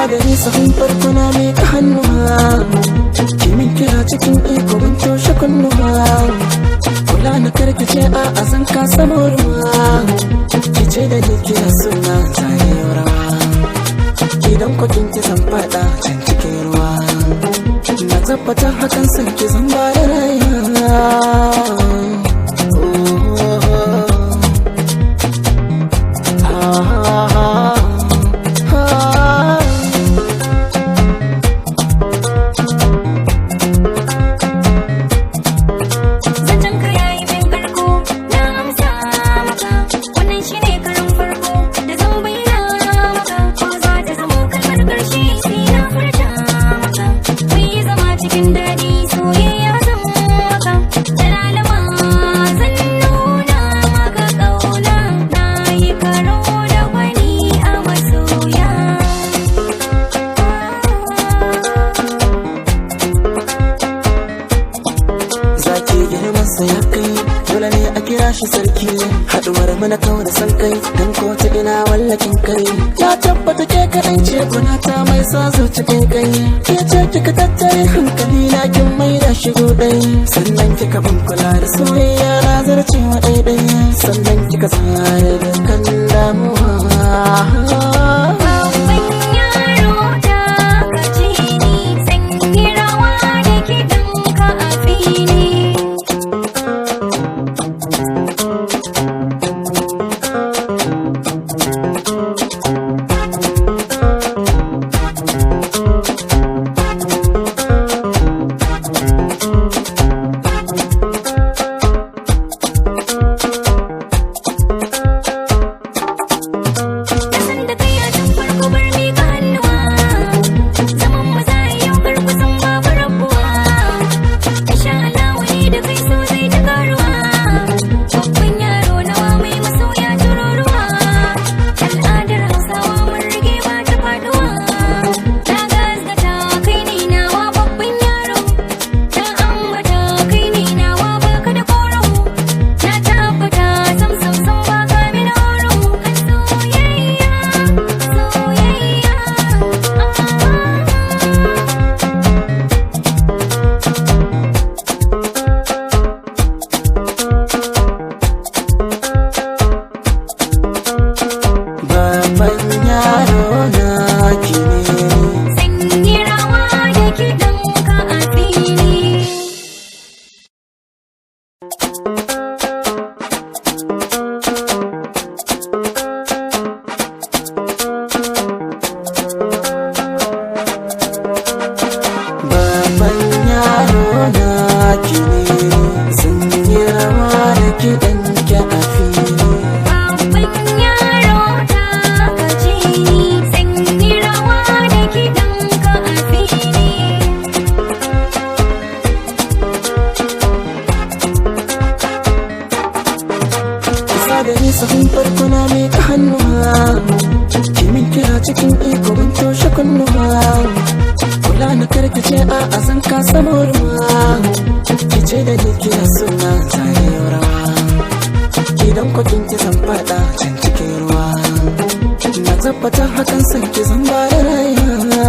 Da ni sahun farko na miƙa hannuwa, kimin kira cikin iko ban toshe kunnuwa. Kula na karkace a azan ka samu ruwa, kice da ni kira suna zane rawa. Idan kwakin ki zan fada can cikin ruwa, na tabbata hakan san ki zan ba da rayuwa. Oh, ah, ah, ah. Zancen ka yayi min karko, na amsa maka. Wannan shine karin farko da zan bayyana maka. Ko za ta zamo kalmar karshe sai na furta maka. Mun yi zama cikin daɗi, soyayya zan maka. Da lalama zan nuna maka ƙauna. Na yi karo da wani a masoya. Zaki girmansa ya kai, dole ne a kira shi sarki. Haduwar mana kau da san kai, dan ko ta ina wallakin kai. Ya tabbata ke kaɗan ce ta mai sa zuci kai kai. Ke ce kika tattare hankali na kin mai da shigo ɗai. Sannan kika ban kula da soyayya na zarcewa ɗaiɗai. Sannan kika tsare dukkan damuwa. Babban yaro ta kace ni, zan yi rawa da kiɗanka a fili. Na san da kai a tun farko bar miƙa hannuwa. Zaman mu za a yau kar kusan babu rabuwa. Insha Allah wani da kai so zai ta karuwa. Babban yaro nawa mai masoya tururuwa. Al'adar Hausawa mun rige ba ta faduwa. Na gasgata kai ne nawa babban yaro. Na ambata kai ne nawa baka da koro. Na tabbata sam sam sam baka min horo. Kan soyayya, soyayya. Babban yaro na ki ne. Zan yi rawa da kiɗanka a fili. Babban yaro na ki ne, zan yi rawa da kiɗan ki a fili. Babban yaro ta kace ni, zan yi rawa da kiɗanka a fili. Kisa da ni sahun farko na miƙa hannuwa, kimin kira cikin iko ban toshe kunnuwa. Kula na karkace a azan ka samu ruwa, kice da ni kira suna zane rawa. Idan kwakin ki zan fada can cikin ruwa, na tabbata hakan san ki zan ba da rayuwa.